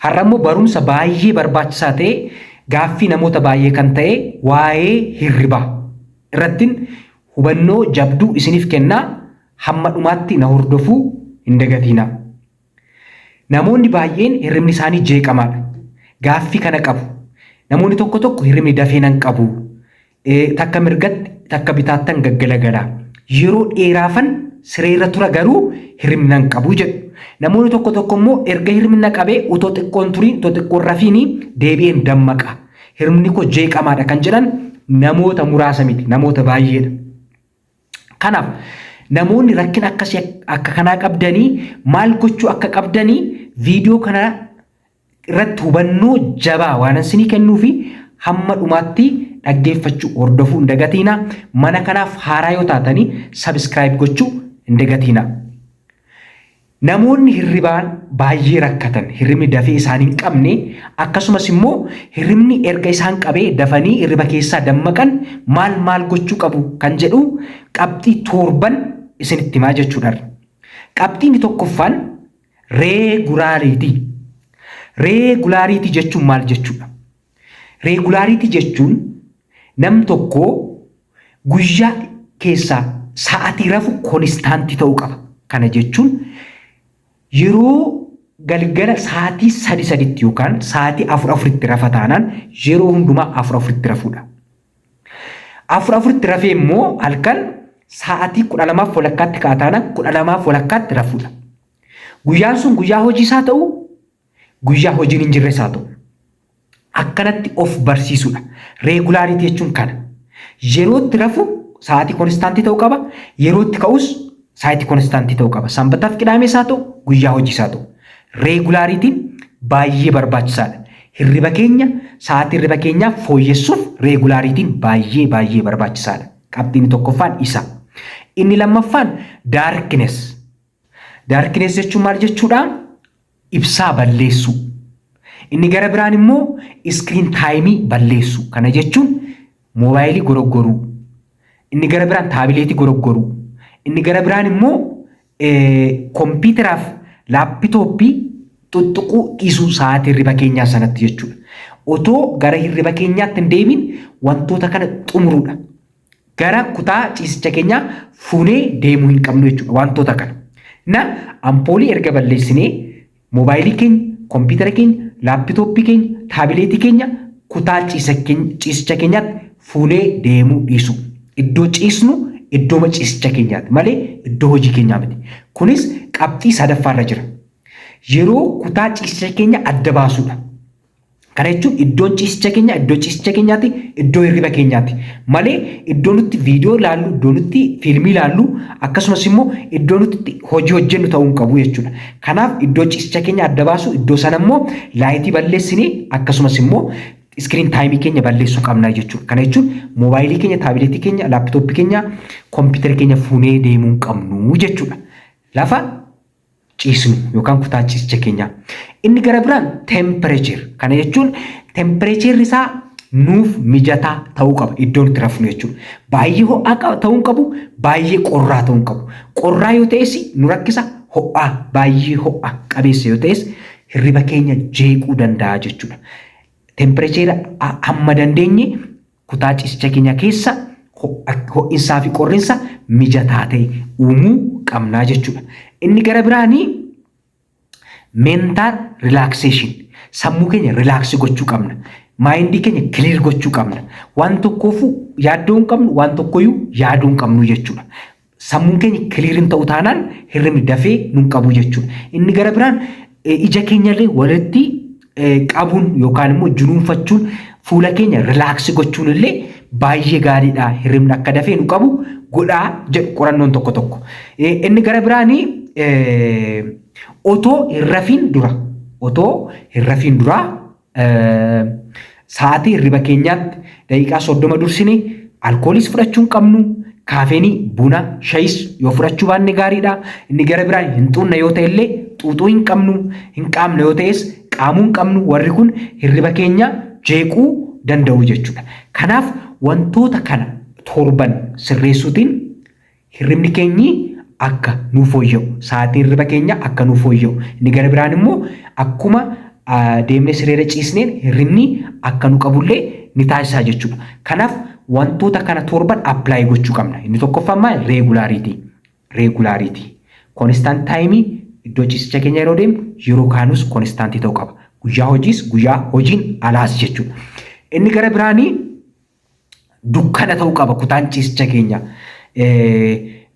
Har'a immoo barumsa baay'ee barbaachisaa ta'e, gaaffii namoota baay'ee kan ta'e, waa'ee hirribaa irrattin hubannoo jabduu isiniif kennaa. Hamma dhumaatti na hordofuu hin dagatiinaa. Namoonni baay'een hirribni isaanii jeeqamaadha. Gaaffii kana qabu. Namoonni tokko tokko hirribni dafee nan qabu. Takka mirgatti takka bitaattan gaggalagala. Yeroo dheeraafan sireerra tura, garuu hirribni nan qabu jedhu. Namoonni tokko tokko immoo erga hirribni na qabee utoo xiqqoon turiin, utoo xiqqoon rafiini deebi'een dammaqa. Hirribni koo jeeqamaadha kan jedhan namoota muraasa miti, namoota baay'eedha. Kanaaf namoonni rakkina akkasii akka kanaa qabdanii maal gochuu akka qabdanii viidiyoo kana irratti hubannoo jabaa waan isinii kennuu fi hamma dhumaatti dhaggeeffachuu, hordofuu hin dagatiina. Mana kanaaf haaraa yoo taatanii subscribe gochuu hin dagatiina. Namoonni hirribaan baay'ee rakkatan, hirribni dafee isaan hin qabne, akkasumas immoo hirribni erga isaan qabee dafanii hirriba keessaa dammaqan maal maal gochuu qabu kan jedhu qabxii 7n isinitti himaa jechuudha. Qabxiin tokkoffaan regularity. Regularity jechuun maal jechuudha? Regularity jechuun nam tokko guyyaa keessaa sa'atii rafu constant ta'uu qaba. Kana jechuun yeroo galgala sa'aatii sadi saditti yookaan sa'aatii afur afuritti rafa taanaan yeroo hundumaa afur afuritti rafuudha. Afur afuritti rafee immoo halkan sa'aatii 12:30tti ka'a taanaan 12:30tti rafuudha. Guyyaan sun guyyaa hojii isaa ta'u, guyyaa hojiin hin jirres haa ta'u. Akkanatti of barsiisuudha. Regularity jechuun kana. Yerootti rafu sa'aatii constant ta'uu qaba. Yerootti ka'us sa'aatii constant ta'uu qaba. Sanbataaf qidaames haa ta'u, guyyaa hojii isaa ta'u. Regularityn baay'ee barbaachisaadha. Hirriba keenya, sa'aatii hirriba keenyaa fooyyessuuf regularityn baay'ee baay'ee barbaachisaadha. Qabxiin tokkoffaan isa. Inni lammaffaan darkness. Darkness jechuun maal jechuudha? Ibsaa balleessuu. Inni gara biraan immoo screen time balleessuu. Kana jechuun moobaayilii goroggoruu. Inni gara biraan taabileetii goroggoruu. Inni gara biraan immoo kompiitaraaf laappitooppii tuttuquu dhiisuu sa'aatii hirriba keenyaa sanatti jechuudha. Otoo gara hirriba keenyaatti hin deebiin wantoota kana xumuruudha. Gara kutaa ciisicha keenyaa fuunee deemuu hin qabnu jechuudha wantoota kana. Na ampoolii erga balleessinee moobaayilii keenya, kompiitara keenya, laappitooppii keenya, taabileetii keenya kutaa ciisicha keenyaatti fuunee deemuu dhiisu. Iddoo ciisnu iddooma ciisicha keenyaati malee iddoo hojii keenyaa miti. Kunis qabxii sadaffaarra jira. Yeroo kutaa ciisicha keenya adda baasuudha. Kana jechuun iddoon ciisicha keenya iddoo ciisicha keenyaati, iddoo hirriba keenyaati. Malee iddoo nutti viidiyoo ilaallu, iddoo nutti fiilmii ilaallu, akkasumas immoo iddoo nutti hojii hojjennu ta'uu hin qabu jechuudha. Kanaaf iddoo ciisicha keenya adda baasu, iddoo sana immoo light balleessinee akkasumas immoo screen time keenya balleessuu qabna jechuudha. Kana jechuun moobaayilii keenya, taabileetii keenya, laapitooppii keenya, kompiitara keenya fuunee deemuu hin qabnu jechuudha. Lafa ciisnu yookaan kutaa ciisicha keenyaa. Inni gara biraan temperature. Kana jechuun temperatureri isaa nuuf mijataa ta'uu qaba iddoo nuti rafnu jechuudha. Baay'ee ho'aa ta'uu hin qabu, baay'ee qorraa ta'uu hin qabu. Qorraa yoo ta'es nu rakkisa, ho'aa baay'ee ho'a qabeessa yoo ta'es hirriba keenya jeequu danda'a jechuudha. Temperature hamma dandeenye kutaa ciisicha keenya keessa ho'insaa fi qorrinsa mijataa ta'e uumuu qabnaa jechuudha. Inni gara biraanii mental relaxation, sammuu keenya relax gochuu qabna. Mind keenya clear gochuu qabna. Waan tokkoofuu yaaddoo hin qabnu, waan tokkoyyuu yaaduu hin qabnu jechuudha. Sammuun keenya clear hin ta'u taanaan hirribni dafee nun qabu jechuudha. Inni gara biraan ija keenyallee walitti qabuun yookaan immoo junuunfachuun, fuula keenya relax gochuun illee baay'ee gaariidha. Hirribni akka dafee nu qabu godhaa jedhu qorannoon tokko tokko. Inni gara biraanii otoo hin rafiin dura sa'aatii hirriba keenyaatti daqiiqaa 30 dursine alkooliis fudhachuu hin qabnu. Kaafeenii, buna, shayis yoo fudhachuu baanne gaariidha. Inni gara biraan hin xuunne yoo ta'e illee xuuxuu hin qabnu. Hin qaamne yoo ta'es qaamuu hin qabnu. Warri kun hirriba keenya jeequu danda'u jechuudha. Kanaaf wantoota kana torban sirreessuutiin hirribni keenyi akka nuu fooyya'u, sa'aatii hirriba keenya akka nuu fooyya'u. Inni gara biraan immoo akkuma deemnee sireera ciisneen hirribni akka nu qabullee ni taasisaa jechuudha. Kanaaf wantoota kana torban apply gochuu qabna. Inni tokkoffaan maal? Regularity. Regularity. Constant time iddoo ciisicha keenya yeroo deemnu, yeroo kaanus constant ta'uu qaba. Guyyaa hojiis, guyyaa hojiin alaas jechuudha. Inni gara biraanii dukkana ta'uu qaba kutaan ciisicha keenya.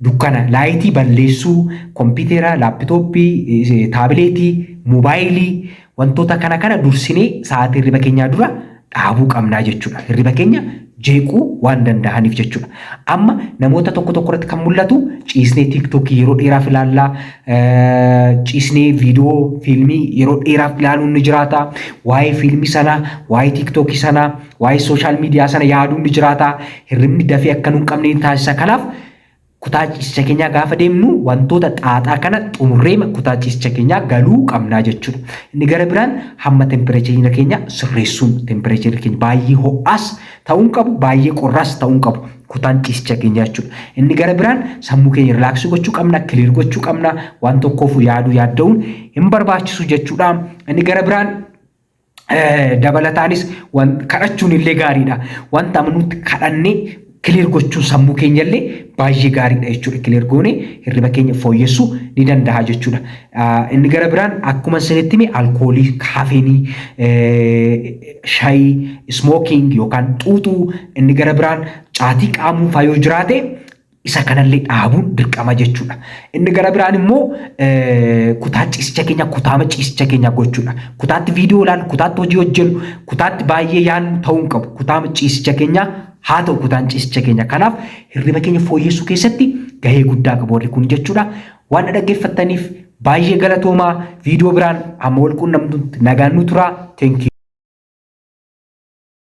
Dukkana, light balleessuu, kompiitera, laptop, tablet, moobaayilii, wantoota kana kana dursinee sa'aatii hirriba keenyaa dura dhaabuu qabnaa jechuudha. Hirriba keenya jeequu waan danda'aniif jechuudha. Amma namoota tokko tokko irratti kan mul'atu ciisnee TikTok yeroo dheeraaf ilaallaa, ciisnee viidiyoo fiilmii yeroo dheeraaf ilaaluun ni jiraata. Waa'ee fiilmii sanaa, waa'ee TikTok sanaa, waa'ee social media sana yaaduun ni jiraata. Hirribni dafee akka nu hin qabne ni taasisa. Kanaaf kutaa ciisicha keenyaa gaafa deemnu wantoota xaaxaa kana xumurree kutaa ciisicha keenyaa galuu qabnaa jechuudha. Inni gara biraan hamma temperature keenya sirreessuun, temperature keenya baay'ee ho'aas ta'uu hin qabu, baay'ee qorraas ta'uu hin qabu kutaan ciisicha keenyaa jechuudha. Inni gara biraan sammuu keenya relax gochuu qabna, clear gochuu qabna, waan tokkoof yaaduu yaadda'uun hin barbaachisu jechuudha. Inni gara biraan dabalataanis kadhachuun illee gaariidha. Wanta amanuutti kadhannee clear gochuun sammuu keenya illee baay'ee gaariidha jechuudha. Clear goonee hirriba keenya fooyyessuu ni danda'a jechuudha. Inni gara biraan akkuma isinitti hime alkoolii, caffeine, shayii, smoking yookaan xuuxuu, inni gara biraan caatii qaamuu faa yoo jiraate isa kanallee dhaabuun dirqama jechuudha. Inni gara biraan immoo kutaa ciisicha keenya kutaama ciisicha keenya gochuudha. Kutaatti viidiyoo ilaallu, kutaatti hojii hojjennu, kutaatti baay'ee yaadnu ta'uu hin qabu. Kutaama ciisicha keenya haa ta'u kutaan ciisicha keenya. Kanaaf hirriba keenya fooyyessuu keessatti gahee guddaa qabu warri kun jechuudha. Waan dhaggeeffattaniif baay'ee galatoomaa. Viidiyoo biraan amma wal quunnamtutti nagaan nu turaa. Thank you.